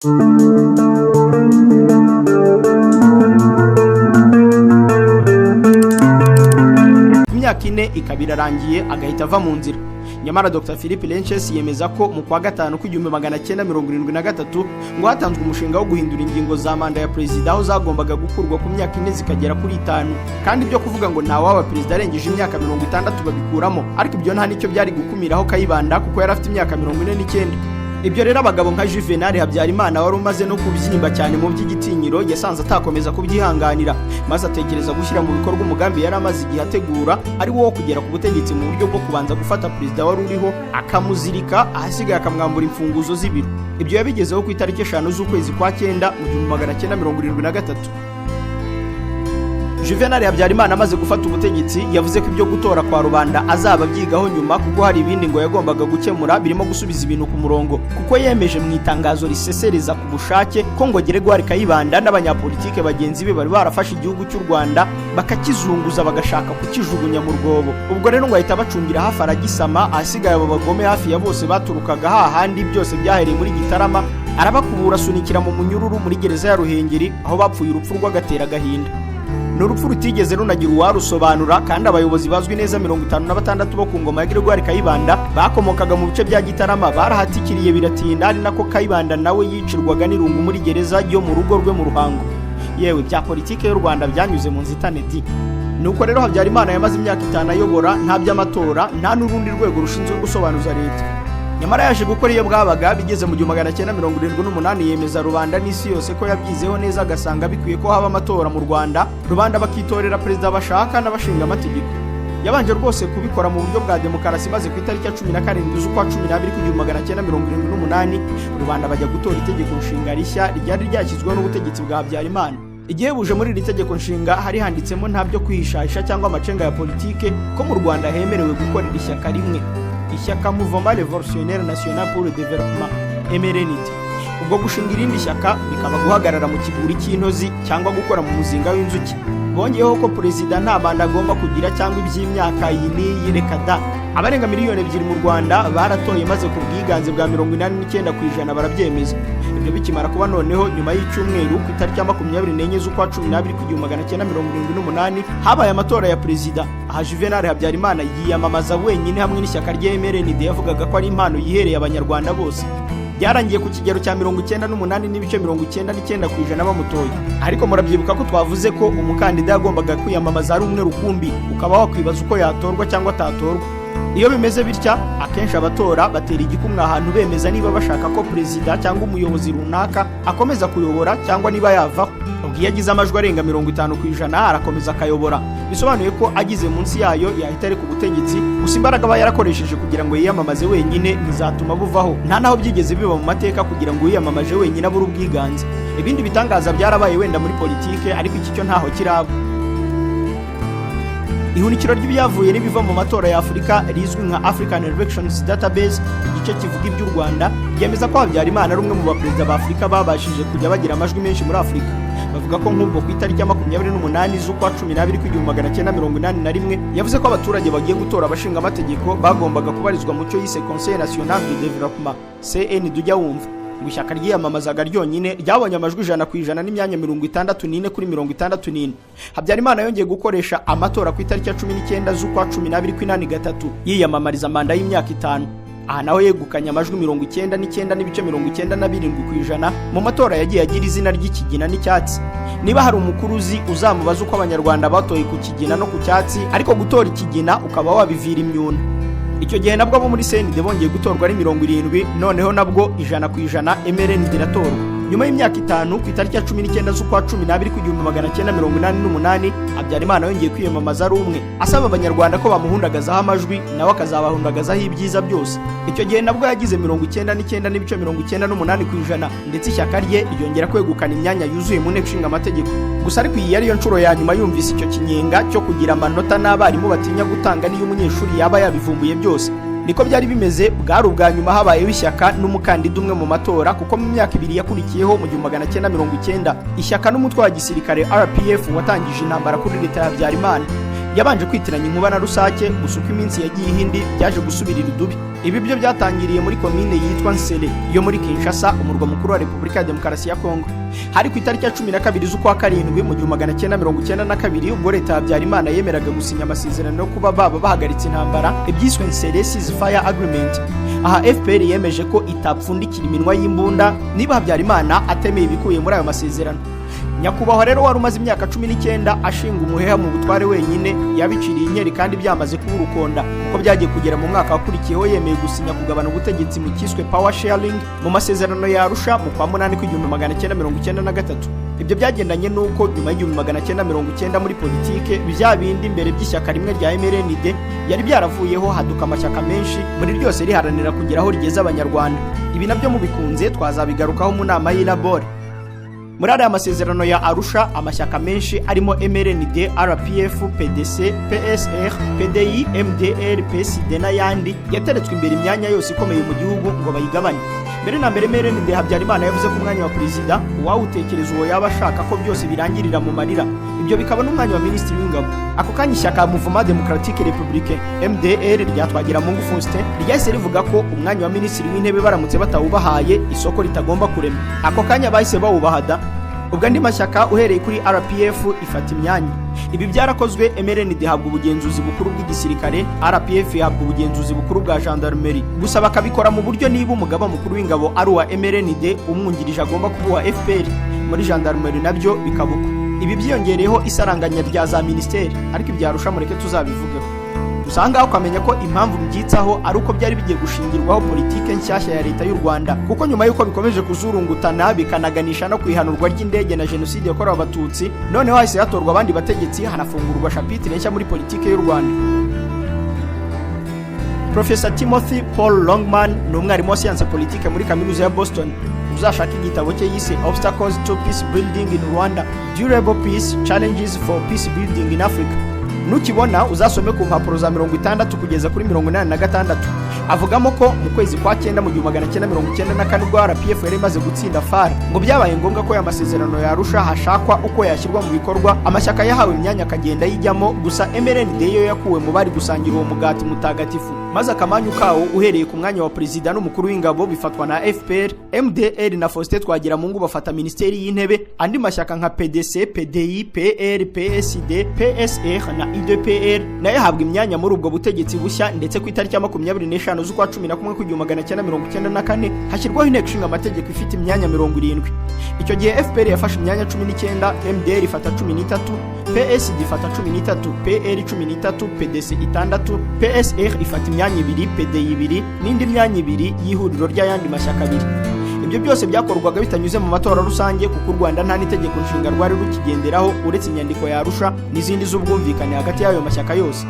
Imyaka 4 ikaba irarangiye, agahita ava mu nzira. Nyamara Dr Philippe Lenches yemeza ko mu kwa gatanu k'1973 ngo hatanzwe umushinga wo guhindura ingingo za manda ya perezida, aho zagombaga gukurwa ku myaka 4 zikagera kuri 5, kandi ibyo kuvuga ngo ntawaba perezida arengeje imyaka 60 babikuramo. Ariko ibyo nta nicyo byari gukumiraho Kayibanda, kuko yari afite imyaka 49. Ibyo rero abagabo nka Juvenal Habyarimana, wari umaze no kubyimba cyane mu by'igitinyiro, yasanze atakomeza kubyihanganira, maze atekereza gushyira mu bikorwa umugambi yari amaze igihe ategura, ari wo kugera ku butegetsi mu buryo bwo kubanza gufata perezida wari uriho, akamuzirika, ahasigaye akamwambura imfunguzo z'ibiro. Ibyo yabigezeho ku itariki 5 z'ukwezi kwa cyenda mu 1973. Juvenal Habyarimana amaze gufata ubutegetsi, yavuze ko ibyo gutora kwa rubanda azaba abyigaho nyuma, kuko hari ibindi ngo yagombaga gukemura birimo gusubiza ibintu ku murongo, kuko yemeje mu itangazo risesereza ku bushake ko ngo Gregoire Kayibanda n'abanyapolitike bagenzi be bari barafashe igihugu cy'u Rwanda bakakizunguza, bagashaka kukijugunya mu rwobo. Ubwo rero ngo ahita bacungira hafi aragisama, ahasigaye abo bagome hafi ya bose baturukaga hahandi byose byahereye muri Gitarama, arabakubura, asunikira mu munyururu muri gereza ya Ruhengeri, aho bapfuye urupfu rw'agatera agahinda. Ni urupfu rutigeze runagira uwarusobanura, kandi abayobozi bazwi neza 56 bo ku ngoma ya Gregoire Kayibanda bakomokaga mu bice bya Gitarama barahatikiriye biratinda, ari nako Kayibanda nawe yicirwaga n'irungu muri gereza yo mu rugo rwe mu Ruhango. Yewe, bya politike y'u Rwanda byanyuze mu nzitane di. Nuko rero Habyarimana yamaze imyaka 5 ayobora nta by'amatora, nta n'urundi rwego rushinzwe gusobanuza leta. Nyamara yaje gukora iyo bwabaga, bigeze mu 1978 yemeza rubanda n'isi yose ko yabyizeho neza, agasanga bikwiye ko haba amatora mu Rwanda, rubanda bakitorera perezida bashaka n'abashinga amategeko. Yabanje rwose kubikora mu buryo bwa demokarasi, maze ku itariki ya 17 z'ukwa 12 k'1978 rubanda bajya gutora itegeko nshinga rishya ryari ryashyizweho n'ubutegetsi bwa Habyarimana. Igihebuje muri iri tegeko nshinga, hari handitsemo nta byo kwihishahisha cyangwa amacenga ya politike, ko mu Rwanda hemerewe gukorera ishyaka rimwe, ishyaka Mouvement Révolutionnaire National pour le Développement, MRND. Ubwo gushinga irindi shyaka bikaba guhagarara mu kiguri cy'intozi cyangwa gukora mu muzinga w'inzuki. Bongeyeho ko perezida nta manda agomba kugira cyangwa iby'imyaka iyi n'iyi, reka da. Abarenga miliyoni 2 mu Rwanda baratoye, maze ku bwiganze bwa 89% barabyemeza. Ibyo bikimara kuba, noneho nyuma y'icyumweru, ku itariki ya 24 z'ukwa 12 k'1978, habaye amatora ya perezida. Aha Juvenal Habyarimana yiyamamaza wenyine hamwe n'ishyaka rya MRND yavugaga ko ari impano yihereye Abanyarwanda bose. Byarangiye ku kigero cya 98.99% bamutoye. Ariko murabyibuka ko twavuze ko umukandida yagombaga kwiyamamaza ari umwe rukumbi, ukaba wakwibaza uko yatorwa cyangwa atatorwa. Iyo bimeze bitya, akenshi abatora batera igikumwe ahantu bemeza niba bashaka ko perezida cyangwa umuyobozi runaka akomeza kuyobora cyangwa niba yavaho. Ubwo iyo agize amajwi arenga 50%, arakomeza akayobora. Bisobanuye ko agize munsi yayo yahita areka ubutegetsi. Gusa imbaraga aba yarakoresheje kugira ngo yiyamamaze wenyine ntizatuma buvaho. Nta naho byigeze biba mu mateka kugira ngo uwiyamamaje wenyine abure ubwiganze. Ibindi bitangaza byarabaye wenda muri politike, ariko iki cyo ntaho kiraba. Ihunikiro ry'ibyavuye n'ibiva mu matora ya Afurika rizwi nka African Elections Database, igice kivuga iby'u Rwanda, ryemeza ko Habyarimana ari umwe mu baperezida ba Afurika babashije kujya bagira amajwi menshi muri Afurika. Bavuga ko nk'ubwo ku itariki ya 28 z'ukwa 12 k'1981 yavuze ko abaturage bagiye gutora abashinga amategeko bagombaga kubarizwa mu cyo yise Conseil National de Développement, CND ujya wumva. Ngo ishyaka ryiyamamazaga ryonyine ryabonye amajwi 100% n'imyanya 64 kuri 64. Habyarimana yongeye gukoresha amatora ku itariki ya 19 z'ukwa 12 k'83, yiyamamariza manda y'imyaka 5. Aha naho yegukanye amajwi 99.97% mu matora yagiye agira izina ry'ikigina n'icyatsi. Niba hari umukuru uzi, uzamubaza uko Abanyarwanda batoye ku kigina no ku cyatsi, ariko gutora ikigina ukaba wabivira imyuna. Icyo gihe nabwo abo muri CND bongeye gutorwa ari 70, noneho nabwo 100% MRND iratorwa. Nyuma y'imyaka 5, ku itariki ya 19 z'ukwa 12 k'1988, Habyarimana yongeye kwiyamamaza ari umwe, asaba Abanyarwanda ko bamuhundagazaho amajwi, nawe akazabahundagazaho ibyiza byose. Icyo gihe nabwo yagize 99.98%, ndetse ishyaka rye ryongera kwegukana imyanya yuzuye mu nteko ishinga amategeko. Gusa ariko iyi yari yo nshuro ya nyuma yumvise icyo kinyenga cyo kugira amanota n'abarimu batinya gutanga n'iyo umunyeshuri yaba yabivumbuye byose. Niko byari bimeze, bwari ubwa nyuma habayeho ishyaka n'umukandida umwe mu matora, kuko mu myaka 2 yakurikiyeho, mu 1990, ishyaka n'umutwe wa gisirikare RPF watangije intambara kuri leta ya Habyarimana. Yabanje kwitiranya inkuba na rusake, gusa uko iminsi yagiye ihindi byaje gusubirira idubi. Ibi byo byatangiriye muri komine yitwa Nsele yo muri Kinshasa, umurwa mukuru wa Repubulika ya Demokarasi ya Kongo. Hari ku itariki ya 12 z'ukwa karindwi mu 1992, ubwo leta ya Habyarimana yemeraga gusinya amasezerano yo kuba baba bahagaritse intambara, ibyiswe Nsele Ceasefire Agreement. Aha FPR yemeje ko itapfundikira iminwa y'imbunda niba Habyarimana atemeye ibikubiye muri ayo masezerano. Nyakubahwa rero wari umaze imyaka 19 ashinga umuheha mu butware wenyine, yabiciriye inkeri kandi byamaze kuba urukonda, kuko byagiye kugera mu mwaka wakurikiyeho yemeye gusinya kugabana ubutegetsi mu kiswe power sharing mu masezerano ya Arusha mu kwa munani ku 1993. Ibyo byagendanye n'uko nyuma y'1990 muri politike bya bindi mbere by'ishyaka rimwe rya MRND yari byaravuyeho, haduka amashyaka menshi, muri ryose riharanira kugera aho rigeze Abanyarwanda. Ibi nabyo mubikunze twazabigarukaho mu nama y'Ilabore. Muri ariya masezerano ya Arusha, amashyaka menshi arimo MRND, RPF, PDC, PSR, PDI, MDR, PSD n'ayandi yateretswe imbere imyanya yose ikomeye mu gihugu ngo bayigabane. Mbere na mbere, MRND Habyarimana yavuze ko umwanya wa perezida uwawutekereza uwo yaba ashaka ko byose birangirira mu marira, ibyo bikaba n'umwanya wa minisitiri w'ingabo. Ako kanya ishyaka Mouvement Démocratique Républicain, MDR, rya Twagiramungu Faustin ryahise rivuga ko umwanya wa minisitiri w'intebe baramutse batawubahaye isoko ritagomba kurema. Ako kanya bahise bawubaha da. Ubwo andi mashyaka uhereye kuri RPF ifata imyanya. Ibi byarakozwe, MRND ihabwa ubugenzuzi bukuru bw'igisirikare, RPF ihabwa ubugenzuzi bukuru bwa gendarmerie, gusa bakabikora mu buryo niba umugaba mukuru w'ingabo ari uwa MRND, umwungirije agomba kuba uwa FPR. Muri gendarmerie nabyo bikaba uko. Ibi byiyongereyeho isaranganya rya za minisiteri, ariko ibyarusha mureke tuzabivugeho. Gusa ahangaha ukamenya ko impamvu mbyitsaho ari uko byari bigiye gushingirwaho politike nshyashya ya leta y'u Rwanda, kuko nyuma y'uko bikomeje kuzurungutana bikanaganisha no ku ihanurwa ry'indege na jenoside yakorewe Abatutsi, noneho hahise hatorwa abandi bategetsi, hanafungurwa chapitre nshya muri politike y'u Rwanda. Professor Timothy Paul Longman ni umwarimu wa siyanse politike muri kaminuza ya Boston. Uzashaka igitabo cye yise Obstacles to Peace Building in Rwanda: Durable Peace, Challenges for Peace Building in Africa. Nukibona uzasome ku mpapuro za 60 kugeza kuri 86. Avugamo ko mu kwezi kwa cyenda mu 1994, ubwo RPF yari imaze gutsinda FAR, ngo byabaye ngombwa ko aya masezerano yarusha hashakwa uko yashyirwa mu bikorwa. Amashyaka yahawe imyanya akagenda yijyamo, gusa MRND yo yakuwe mu bari gusangira uwo mugati mutagatifu, maze akamanyu kawo uhereye ku mwanya wa perezida n'umukuru w'ingabo bifatwa na FPR. MDR na Faustin Twagiramungu bafata minisiteri y'intebe. Andi mashyaka nka PDC, PDI, PR, PSD, PSR na UDPR nayo ahabwa imyanya muri ubwo butegetsi bushya. Ndetse ku itariki ya 25 z'ukwa 11 ku 1994 hashyirwaho inteko ishinga amategeko ifite imyanya 70. Icyo gihe FPR yafashe imyanya 19, MDR ifata 13, PSD ifata 13, PR 13, PDC 6, PSR ifata imyanya 2, PDI 2 n'indi myanya 2 y'ihuriro ry'ayandi mashyaka abiri. Ibyo byose byakorwaga bitanyuze mu matora rusange, kuko u Rwanda nta n'itegeko nshinga rwari rukigenderaho uretse inyandiko ya Arusha n'izindi z'ubwumvikane hagati y'ayo mashyaka yose.